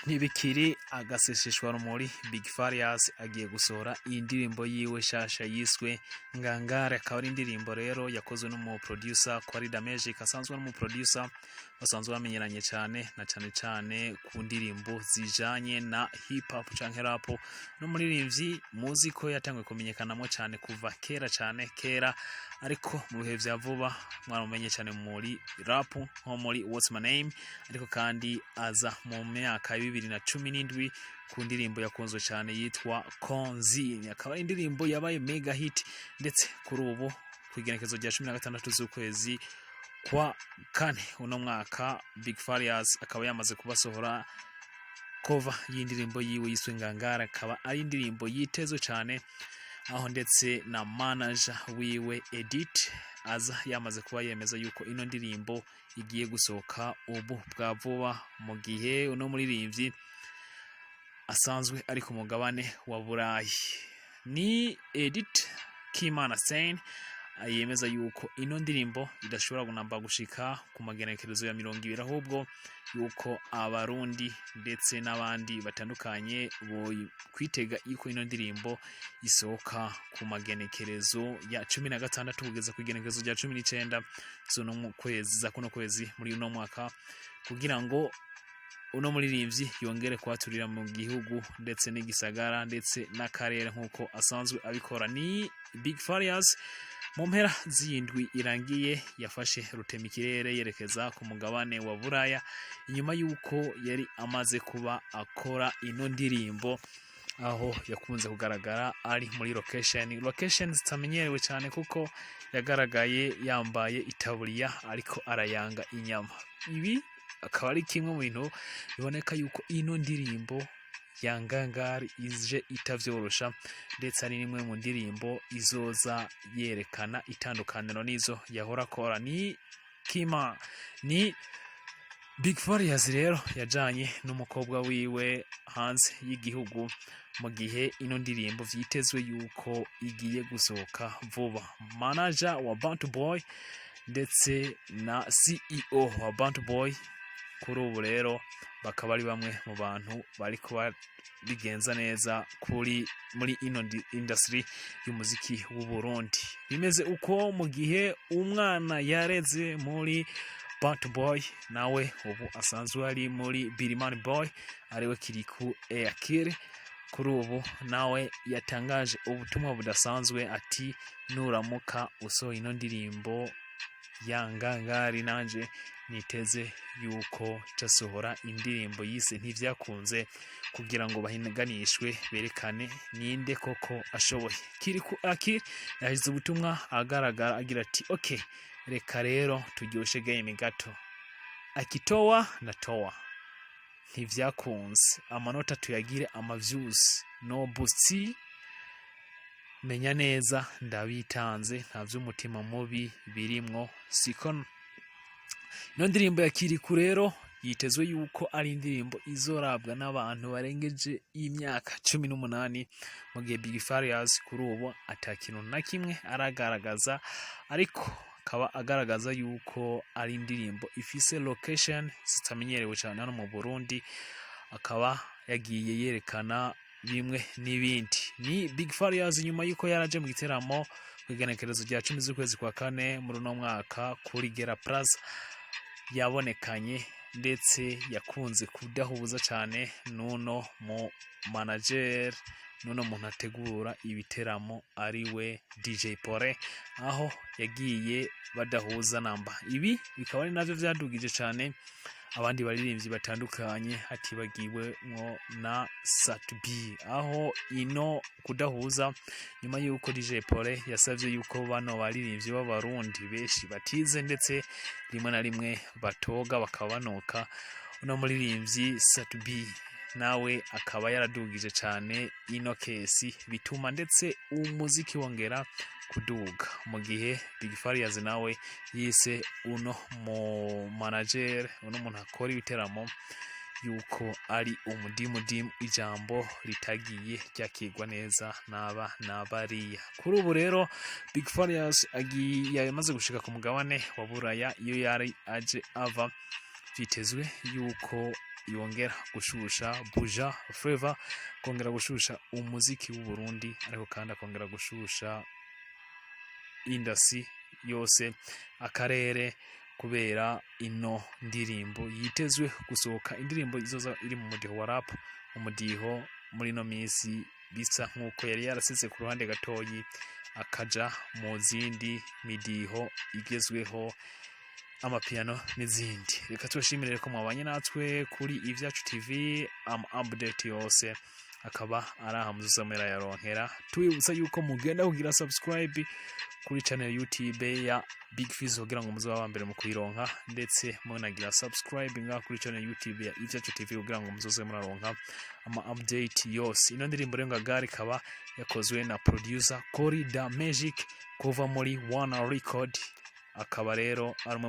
Ntibikiri agaseseshwarumuri, Big Farious agiye gusohora indirimbo yiwe shasha yiswe Ngangare. Akaba ari indirimbo rero yakozwe n'umu producer Qualida Magic, asanzwe ari umu producer basanzwe bamenyeranye cyane, na cyane cyane ku ndirimbo zijanye na hip hop canke rap. N'umuririmbyi muzi ko yatanguye kumenyekanamo cyane kuva kera cyane kera, ariko mu bihe vya vuba mwaramumenye cyane muri rap nko muri What's My Name, ariko kandi aza mu myaka ya 2017 ku ndirimbo yakunzwe cyane yitwa Konzi, akaba ari indirimbo yabaye mega hit. Ndetse kuri ubu ku igenekerezo rya 16 z'ukwezi kwa kane uno mwaka, Big Farious akaba yamaze kubasohora cover y'indirimbo yiwe yiswe Ngangara, akaba ari indirimbo yitezwe cyane, aho ndetse na manager wiwe Edith aza yamaze kuba yemeza yuko ino ndirimbo igiye gusohoka ubu bwa vuba, mu gihe uno muririmbyi asanzwe ari ku mugabane wa Burayi. Ni Edith Kimana Sen yemeza yuko ino ndirimbo idashobora kunamba gushika ku magenekerezo ya 20, ahubwo yuko Abarundi ndetse n'abandi batandukanye kwitega yuko ino ndirimbo isohoka ku magenekerezo ya 16 kugeza ku igenekerezo rya 19 z'uno kwezi, za kuno kwezi muri uno mwaka, kugira ngo uno muririmbyi yongere kwaturira mu gihugu ndetse n'igisagara ndetse n'akarere nk'uko asanzwe abikora. Ni Big Farious mu mpera z'indwi irangiye yafashe rutemikirere yerekeza ku mugabane wa Buraya, inyuma y'uko yari amaze kuba akora ino ndirimbo, aho yakunze kugaragara ari muri location zitamenyerewe cyane, kuko yagaragaye yambaye itaburiya ariko arayanga inyama. Ibi akaba ari kimwe mu bintu biboneka yuko ino ndirimbo ya Ngangari ije itavyorosha, ndetse ari nimwe mu ndirimbo izoza yerekana itandukaniro n'izo yahora akora. Ni Kima, ni Big Farious rero yajanye n'umukobwa wiwe hanze y'igihugu, mu gihe ino ndirimbo vyitezwe yuko igiye gusohoka vuba. Manager wa Bantu Boy ndetse na CEO wa Bantu Boy kuri ubu rero bakaba ari bamwe mu bantu bariko bigenza neza kuri muri ino industry y'umuziki w'u Burundi. Bimeze uko mu gihe umwana yareze muri Bantu Boy nawe ubu asanzwe ari muri Birimani Boy, ariwe Kirikou Akili, kuri ubu nawe yatangaje ubutumwa budasanzwe, ati: "Nuramuka usohoye ino ndirimbo ya Ngangari, nanje niteze yuko casohora indirimbo yise Ntivyakunze, kugira ngo bahiganishwe berekane ninde koko ashoboye." Kirikou Akili yahize ubutumwa agaragara agira ati: "Okay, reka rero turyoshe game gato, akitoa natoa, Ntivyakunze, amanota tuyagire ama views, no boost, menya neza ndabitanze, nta vy'umutima mubi birimwo." Siko ino ndirimbo ya Kirikou rero yitezwe yuko ari indirimbo izorabwa n'abantu barengeje imyaka 18, mu gihe Big Farious kuri ubu ata kintu na kimwe aragaragaza, ariko akaba agaragaza yuko ari indirimbo ifise location zitamenyerewe cyane hano mu Burundi, akaba yagiye yerekana bimwe n'ibindi. Ni Big Farious nyuma yuko yaraje mu giteramo ku igenekerezo rya 10 z'ukwezi kwa kane muri uno mwaka kuri Gera Plaza, yabonekanye ndetse yakunze kudahuza cyane n'uno mu manager, n'uno muntu ategura ibiteramo, ari we DJ Pole, aho yagiye badahuza namba. Ibi bikaba ari navyo vyadugije cyane abandi baririmbyi batandukanye, hatibagiwemwo na Sat-B, aho ino kudahuza nyuma yuko DJ Pole yasavye yuko bano baririmbyi b'Abarundi benshi batize, ndetse rimwe na rimwe batoga bakaba banuka. Uno muririmbyi Sat-B nawe akaba yaradugije cyane ino kesi, bituma ndetse umuziki wongera kuduga, mu gihe Big Farious nawe yise uno mu manager, uno muntu akora ibiteramo, yuko ari umudimudimu, ijambo ritagiye ryakirwa neza n'aba n'abariya. Kuri ubu rero Big Farious agiye yamaze gushika ku mugabane wa Buraya iyo yari aje ava, vyitezwe yuko yongera gushusha Buja Flavor, kongera gushusha umuziki w'u Burundi, ariko kandi akongera gushusha indasi yose, akarere, kubera ino ndirimbo yitezwe gusohoka, indirimbo izoza iri mu mudiho wa rap, umudiho muri ino minsi bisa nk'uko yari yarasize ku ruhande gatoyi, akaja mu zindi midiho igezweho, amapiano n'izindi. Reka tubashimire ko mwabanye natwe kuri Ivyacu TV. Ama update yose akaba ari aha muzoza murayaronkera. Tubibutsa yuko mugenda kugira subscribe kuri channel YouTube ya Big Fizzo kugira ngo muzobe aba mbere mu kuyironka, ndetse munagira subscribe ngaha kuri channel YouTube ya Ivyacu TV kugira ngo muzoze muraronka ama update yose. Ino ndirimbo rero Ngagara ikaba yakozwe na producer Cory Da Magic kuva muri One Record, akaba rero ari umwe mu